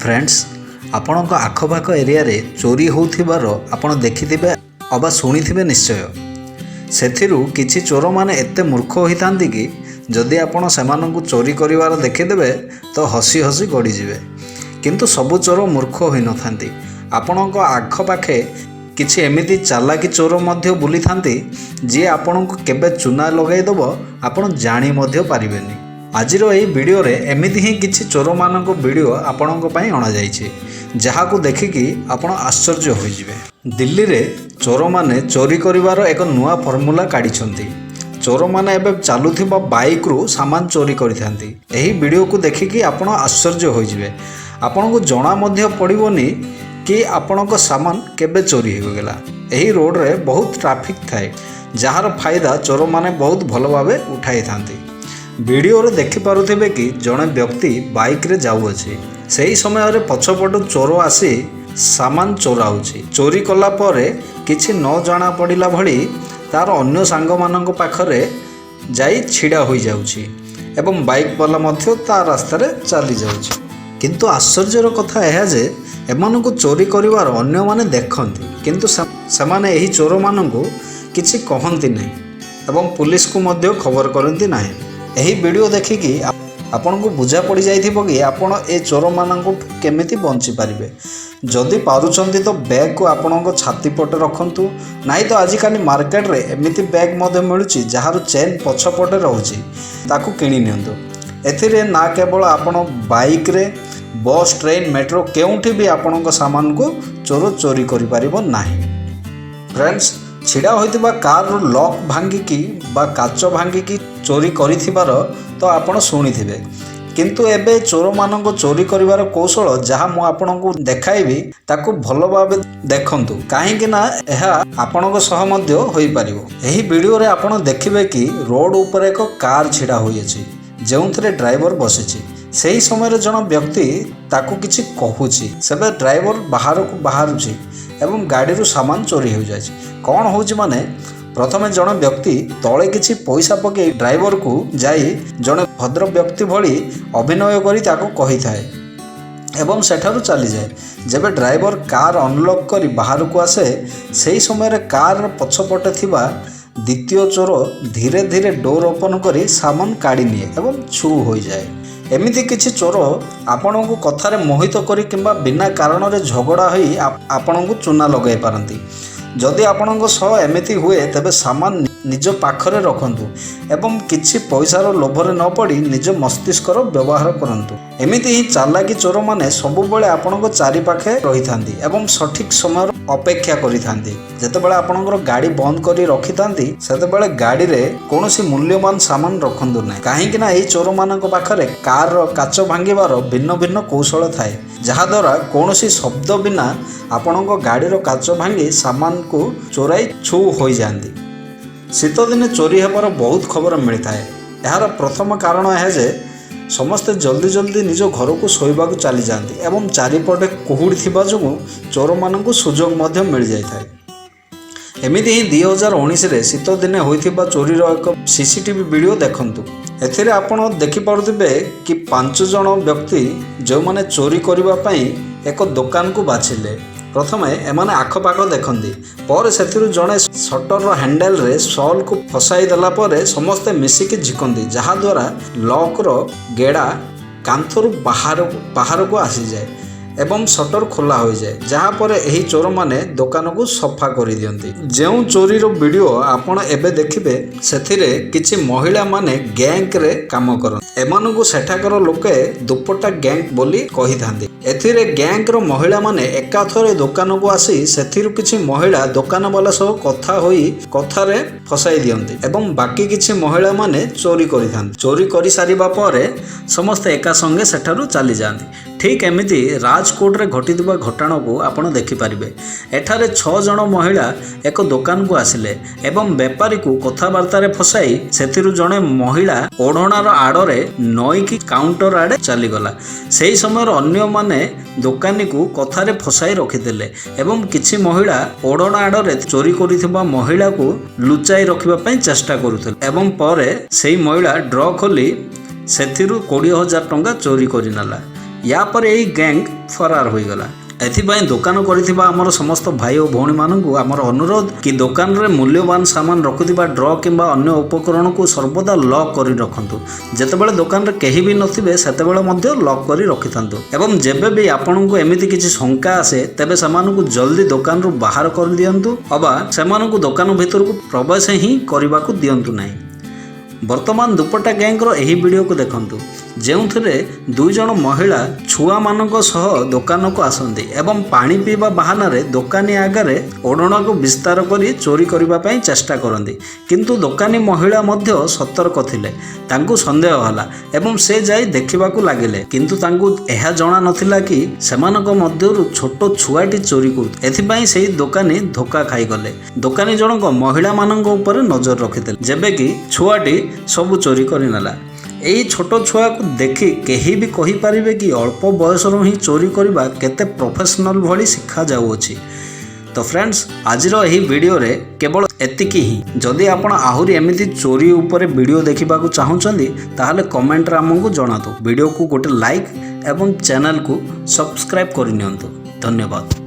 Friends, ଆପଣଙ୍କ ଆଖପାଖ ଏରିଆରେ ଚୋରି ହେଉଥିବାର ଆପଣ ଦେଖିଥିବେ ଅବା ଶୁଣିଥିବେ ନିଶ୍ଚୟ। ସେଥିରୁ କିଛି ଚୋରମାନେ ଏତେ ମୂର୍ଖ ହୋଇଥାନ୍ତି କି ଯଦି ଆପଣ ସେମାନଙ୍କୁ ଚୋରି କରିବାର ଦେଖିଦେବେ ତ ହସି ହସି ଗଡ଼ିଯିବେ। କିନ୍ତୁ ସବୁ ଚୋର ମୂର୍ଖ ହୋଇନଥାନ୍ତି। ଆପଣଙ୍କ ଆଖପାଖେ କିଛି ଏମିତି ଚାଲାକି ଚୋର ମଧ୍ୟ ବୁଲିଥାନ୍ତି, ଯିଏ ଆପଣଙ୍କୁ କେବେ ଚୁନା ଲଗାଇଦେବ, ଆପଣ ଜାଣି ମଧ୍ୟ ପାରିବେନି। ଆଜିର ଏହି ଭିଡ଼ିଓରେ ଏମିତି ହିଁ କିଛି ଚୋରମାନଙ୍କ ଭିଡ଼ିଓ ଆପଣଙ୍କ ପାଇଁ ଅଣାଯାଇଛି, ଯାହାକୁ ଦେଖିକି ଆପଣ ଆଶ୍ଚର୍ଯ୍ୟ ହୋଇଯିବେ। ଦିଲ୍ଲୀରେ ଚୋରମାନେ ଚୋରି କରିବାର ଏକ ନୂଆ ଫର୍ମୁଲା କାଢ଼ିଛନ୍ତି। ଚୋରମାନେ ଏବେ ଚାଲୁଥିବା ବାଇକ୍ରୁ ସାମାନ ଚୋରି କରିଥାନ୍ତି। ଏହି ଭିଡ଼ିଓକୁ ଦେଖିକି ଆପଣ ଆଶ୍ଚର୍ଯ୍ୟ ହୋଇଯିବେ। ଆପଣଙ୍କୁ ଜଣା ମଧ୍ୟ ପଡ଼ିବନି କି ଆପଣଙ୍କ ସାମାନ କେବେ ଚୋରି ହୋଇଗଲା। ଏହି ରୋଡ଼ରେ ବହୁତ ଟ୍ରାଫିକ୍ ଥାଏ, ଯାହାର ଫାଇଦା ଚୋରମାନେ ବହୁତ ଭଲ ଭାବେ ଉଠାଇଥାନ୍ତି। ଭିଡ଼ିଓରେ ଦେଖିପାରୁଥିବେ କି ଜଣେ ବ୍ୟକ୍ତି ବାଇକ୍ରେ ଯାଉଅଛି। ସେହି ସମୟରେ ପଛପଟୁ ଚୋର ଆସି ସାମାନ ଚୋରାଉଛି। ଚୋରି କଲା ପରେ କିଛି ନ ଜଣା ପଡ଼ିଲା ଭଳି ତାର ଅନ୍ୟ ସାଙ୍ଗମାନଙ୍କ ପାଖରେ ଯାଇ ଛିଡ଼ା ହୋଇଯାଉଛି ଏବଂ ବାଇକ୍ ବାଲା ମଧ୍ୟ ତା ରାସ୍ତାରେ ଚାଲି ଯାଉଛି। କିନ୍ତୁ ଆଶ୍ଚର୍ଯ୍ୟର କଥା ଏହା ଯେ ଏମାନଙ୍କୁ ଚୋରି କରିବାର ଅନ୍ୟମାନେ ଦେଖନ୍ତି, କିନ୍ତୁ ସେମାନେ ଏହି ଚୋରମାନଙ୍କୁ କିଛି କହନ୍ତି ନାହିଁ ଏବଂ ପୁଲିସକୁ ମଧ୍ୟ ଖବର କରନ୍ତି ନାହିଁ। ଏହି ଭିଡ଼ିଓ ଦେଖିକି ଆପଣଙ୍କୁ ବୁଝା ପଡ଼ିଯାଇଥିବ କି ଆପଣ ଏ ଚୋରମାନଙ୍କଠୁ କେମିତି ବଞ୍ଚିପାରିବେ। ଯଦି ପାରୁଛନ୍ତି ତ ବ୍ୟାଗ୍କୁ ଆପଣଙ୍କ ଛାତି ପଟେ ରଖନ୍ତୁ, ନାହିଁ ତ ଆଜିକାଲି ମାର୍କେଟରେ ଏମିତି ବ୍ୟାଗ୍ ମଧ୍ୟ ମିଳୁଛି, ଯାହାର ଚେନ୍ ପଛପଟେ ରହୁଛି। ତାକୁ କିଣି ନିଅନ୍ତୁ। ଏଥିରେ ନା କେବଳ ଆପଣ ବାଇକ୍ରେ, ବସ୍, ଟ୍ରେନ୍, ମେଟ୍ରୋ କେଉଁଠି ବି ଆପଣଙ୍କ ସାମାନକୁ ଚୋର ଚୋରି କରିପାରିବ ନାହିଁ। ଫ୍ରେଣ୍ଡସ୍, ଛିଡ଼ା ହୋଇଥିବା କାରରୁ ଲକ୍ ଭାଙ୍ଗିକି ବା କାଚ ଭାଙ୍ଗିକି ଚୋରି କରିଥିବାର ତ ଆପଣ ଶୁଣିଥିବେ। କିନ୍ତୁ ଏବେ ଚୋରମାନଙ୍କ ଚୋରି କରିବାର କୌଶଳ ଯାହା ମୁଁ ଆପଣଙ୍କୁ ଦେଖାଇବି, ତାକୁ ଭଲ ଭାବେ ଦେଖନ୍ତୁ, କାହିଁକି ନା ଏହା ଆପଣଙ୍କ ସହ ମଧ୍ୟ ହୋଇପାରିବ। ଏହି ଭିଡ଼ିଓରେ ଆପଣ ଦେଖିବେ କି ରୋଡ଼ ଉପରେ ଏକ କାର୍ ଛିଡ଼ା ହୋଇଅଛି, ଯେଉଁଥିରେ ଡ୍ରାଇଭର ବସିଛି। ସେହି ସମୟରେ ଜଣେ ବ୍ୟକ୍ତି ତାକୁ କିଛି କହୁଛି। ସେବେ ଡ୍ରାଇଭର ବାହାରକୁ ବାହାରୁଛି ଏବଂ ଗାଡ଼ିରୁ ସାମାନ ଚୋରି ହୋଇଯାଇଛି। କ'ଣ ହେଉଛି ମାନେ, ପ୍ରଥମେ ଜଣେ ବ୍ୟକ୍ତି ତଳେ କିଛି ପଇସା ପକାଇ ଡ୍ରାଇଭରକୁ ଯାଇ ଜଣେ ଭଦ୍ର ବ୍ୟକ୍ତି ଭଳି ଅଭିନୟ କରି ତାକୁ କହିଥାଏ ଏବଂ ସେଠାରୁ ଚାଲିଯାଏ। ଯେବେ ଡ୍ରାଇଭର କାର୍ ଅନଲକ୍ କରି ବାହାରକୁ ଆସେ, ସେହି ସମୟରେ କାର୍ର ପଛପଟେ ଥିବା ଦ୍ୱିତୀୟ ଚୋର ଧୀରେ ଧୀରେ ଡୋର୍ ଓପନ୍ କରି ସାମାନ କାଢ଼ି ନିଏ ଏବଂ ଛୁ ହୋଇଯାଏ। ଏମିତି କିଛି ଚୋର ଆପଣଙ୍କୁ କଥାରେ ମୋହିତ କରି କିମ୍ବା ବିନା କାରଣରେ ଝଗଡ଼ା ହୋଇ ଆପଣଙ୍କୁ ଚୁନା ଲଗାଇ ପାରନ୍ତି। ଯଦି ଆପଣଙ୍କ ସହ ଏମିତି ହୁଏ, ତେବେ ସାମାନ ନିଜ ପାଖରେ ରଖନ୍ତୁ ଏବଂ କିଛି ପଇସାର ଲୋଭରେ ନ ପଡ଼ି ନିଜ ମସ୍ତିଷ୍କର ବ୍ୟବହାର କରନ୍ତୁ। ଏମିତି ହିଁ ଚାଲାକି ଚୋରମାନେ ସବୁବେଳେ ଆପଣଙ୍କ ଚାରିପାଖେ ରହିଥାନ୍ତି ଏବଂ ସଠିକ୍ ସମୟର ଅପେକ୍ଷା କରିଥାନ୍ତି। ଯେତେବେଳେ ଆପଣଙ୍କର ଗାଡ଼ି ବନ୍ଦ କରି ରଖିଥାନ୍ତି, ସେତେବେଳେ ଗାଡ଼ିରେ କୌଣସି ମୂଲ୍ୟବାନ ସାମାନ ରଖନ୍ତୁ ନାହିଁ, କାହିଁକି ନା ଏହି ଚୋରମାନଙ୍କ ପାଖରେ କାରର କାଚ ଭାଙ୍ଗିବାର ଭିନ୍ନ ଭିନ୍ନ କୌଶଳ ଥାଏ, ଯାହାଦ୍ୱାରା କୌଣସି ଶବ୍ଦ ବିନା ଆପଣଙ୍କ ଗାଡ଼ିର କାଚ ଭାଙ୍ଗି ସାମାନକୁ ଚୋରାଇ ଛୁ ହୋଇଯାଆନ୍ତି। ଶୀତଦିନେ ଚୋରି ହେବାର ବହୁତ ଖବର ମିଳିଥାଏ। ଏହାର ପ୍ରଥମ କାରଣ ଏହା ଯେ ସମସ୍ତେ ଜଲ୍ଦି ଜଲ୍ଦି ନିଜ ଘରକୁ ଶୋଇବାକୁ ଚାଲିଯାଆନ୍ତି ଏବଂ ଚାରିପଟେ କୁହୁଡ଼ି ଥିବା ଯୋଗୁଁ ଚୋରମାନଙ୍କୁ ସୁଯୋଗ ମଧ୍ୟ ମିଳିଯାଇଥାଏ। ଏମିତି ହିଁ 2019ରେ ଶୀତଦିନେ ହୋଇଥିବା ଚୋରିର ଏକ ସିସିଟିଭି ଭିଡ଼ିଓ ଦେଖନ୍ତୁ। ଏଥିରେ ଆପଣ ଦେଖିପାରୁଥିବେ କି ପାଞ୍ଚ ଜଣ ବ୍ୟକ୍ତି, ଯେଉଁମାନେ ଚୋରି କରିବା ପାଇଁ ଏକ ଦୋକାନକୁ ବାଛିଲେ। ପ୍ରଥମେ ଏମାନେ ଆଖପାଖ ଦେଖନ୍ତି। ପରେ ସେଥିରୁ ଜଣେ ସଟରର ହ୍ୟାଣ୍ଡେଲରେ ସଲ୍କୁ ଫସାଇ ଦେଲା ପରେ ସମସ୍ତେ ମିଶିକି ଝିକନ୍ତି, ଯାହାଦ୍ୱାରା ଲକ୍ର ଗେଡ଼ା କାନ୍ଥରୁ ବାହାରକୁ ଆସିଯାଏ ଏବଂ ସଟର ଖୋଲା ହୋଇଯାଏ, ଯାହାପରେ ଏହି ଚୋରମାନେ ଦୋକାନକୁ ସଫା କରିଦିଅନ୍ତି। ଯେଉଁ ଚୋରିର ଭିଡ଼ିଓ ଆପଣ ଏବେ ଦେଖିବେ, ସେଥିରେ କିଛି ମହିଳାମାନେ ଗ୍ୟାଙ୍ଗରେ କାମ କରନ୍ତି। ଏମାନଙ୍କୁ ସେଠାକାର ଲୋକେ ଦୁପଟ୍ଟା ଗ୍ୟାଙ୍ଗ ବୋଲି କହିଥାନ୍ତି। ଏଥିରେ ଗ୍ୟାଙ୍ଗର ମହିଳାମାନେ ଏକାଥରେ ଦୋକାନକୁ ଆସି ସେଥିରୁ କିଛି ମହିଳା ଦୋକାନବାଲା ସହ କଥା ହୋଇ କଥାରେ ଫସାଇ ଦିଅନ୍ତି ଏବଂ ବାକି କିଛି ମହିଳାମାନେ ଚୋରି କରିଥାନ୍ତି। ଚୋରି କରିସାରିବା ପରେ ସମସ୍ତେ ଏକା ସଙ୍ଗେ ସେଠାରୁ ଚାଲିଯାଆନ୍ତି। ଠିକ୍ ଏମିତି ରାଜକୋଟରେ ଘଟିଥିବା ଘଟଣାକୁ ଆପଣ ଦେଖିପାରିବେ। ଏଠାରେ ଛଅ ଜଣ ମହିଳା ଏକ ଦୋକାନକୁ ଆସିଲେ ଏବଂ ବେପାରୀକୁ କଥାବାର୍ତ୍ତାରେ ଫସାଇ ସେଥିରୁ ଜଣେ ମହିଳା ଓଢ଼ଣାର ଆଡ଼ରେ ନଇଁକି କାଉଣ୍ଟର ଆଡ଼େ ଚାଲିଗଲା। ସେହି ସମୟରେ ଅନ୍ୟମାନେ ଦୋକାନୀକୁ କଥାରେ ଫସାଇ ରଖିଦେଲେ ଏବଂ କିଛି ମହିଳା ଓଢ଼ଣା ଆଡ଼ରେ ଚୋରି କରିଥିବା ମହିଳାକୁ ଲୁଚାଇ ରଖିବା ପାଇଁ ଚେଷ୍ଟା କରୁଥିଲେ ଏବଂ ପରେ ସେହି ମହିଳା ଡ୍ର ଖୋଲି ସେଥିରୁ 20,000 ଟଙ୍କା ଚୋରି କରିନେଲା। ୟା ପରେ ଏହି ଗ୍ୟାଙ୍ଗ ଫରାର ହୋଇଗଲା। ଏଥିପାଇଁ ଦୋକାନ କରିଥିବା ଆମର ସମସ୍ତ ଭାଇ ଓ ଭଉଣୀମାନଙ୍କୁ ଆମର ଅନୁରୋଧ କି ଦୋକାନରେ ମୂଲ୍ୟବାନ ସାମାନ ରଖୁଥିବା ଡ୍ର କିମ୍ବା ଅନ୍ୟ ଉପକରଣକୁ ସର୍ବଦା ଲକ୍ କରି ରଖନ୍ତୁ। ଯେତେବେଳେ ଦୋକାନରେ କେହି ବି ନଥିବେ, ସେତେବେଳେ ମଧ୍ୟ ଲକ୍ କରି ରଖିଥାନ୍ତୁ ଏବଂ ଯେବେ ବି ଆପଣଙ୍କୁ ଏମିତି କିଛି ଶଙ୍କା ଆସେ, ତେବେ ସେମାନଙ୍କୁ ଜଲ୍ଦି ଦୋକାନରୁ ବାହାର କରିଦିଅନ୍ତୁ ଅବା ସେମାନଙ୍କୁ ଦୋକାନ ଭିତରକୁ ପ୍ରବେଶ ହିଁ କରିବାକୁ ଦିଅନ୍ତୁ ନାହିଁ। ବର୍ତ୍ତମାନ ଦୁପଟ୍ଟା ଗ୍ୟାଙ୍ଗର ଏହି ଭିଡ଼ିଓକୁ ଦେଖନ୍ତୁ, ଯେଉଁଥିରେ ଦୁଇ ଜଣ ମହିଳା ଛୁଆମାନଙ୍କ ସହ ଦୋକାନକୁ ଆସନ୍ତି ଏବଂ ପାଣି ପିଇବା ବାହାନାରେ ଦୋକାନୀ ଆଗରେ ଓଢ଼ଣାକୁ ବିସ୍ତାର କରି ଚୋରି କରିବା ପାଇଁ ଚେଷ୍ଟା କରନ୍ତି। କିନ୍ତୁ ଦୋକାନୀ ମହିଳା ମଧ୍ୟ ସତର୍କ ଥିଲେ। ତାଙ୍କୁ ସନ୍ଦେହ ହେଲା ଏବଂ ସେ ଯାଇ ଦେଖିବାକୁ ଲାଗିଲେ। କିନ୍ତୁ ତାଙ୍କୁ ଏହା ଜଣା ନଥିଲା କି ସେମାନଙ୍କ ମଧ୍ୟରୁ ଛୋଟ ଛୁଆଟି ଚୋରି କରୁଥିଲା। ଏଥିପାଇଁ ସେହି ଦୋକାନୀ ଧୋକା ଖାଇଗଲେ। ଦୋକାନୀ ଜଣକ ମହିଳାମାନଙ୍କ ଉପରେ ନଜର ରଖିଥିଲେ, ଯେବେ କି ଛୁଆଟି ସବୁ ଚୋରି କରିନେଲା। ଏହି ଛୋଟ ଛୁଆକୁ ଦେଖି କେହି ବି କହିପାରିବେ କି ଅଳ୍ପ ବୟସରୁ ହିଁ ଚୋରି କରିବା କେତେ ପ୍ରଫେସନାଲ ଭଳି ଶିଖାଯାଉଅଛି। ତ ଫ୍ରେଣ୍ଡସ୍, ଆଜିର ଏହି ଭିଡ଼ିଓରେ କେବଳ ଏତିକି ହିଁ। ଯଦି ଆପଣ ଆହୁରି ଏମିତି ଚୋରି ଉପରେ ଭିଡ଼ିଓ ଦେଖିବାକୁ ଚାହୁଁଛନ୍ତି, ତାହେଲେ କମେଣ୍ଟରେ ଆମକୁ ଜଣାନ୍ତୁ। ଭିଡ଼ିଓକୁ ଗୋଟେ ଲାଇକ୍ ଏବଂ ଚ୍ୟାନେଲକୁ ସବସ୍କ୍ରାଇବ୍ କରିନିଅନ୍ତୁ। ଧନ୍ୟବାଦ।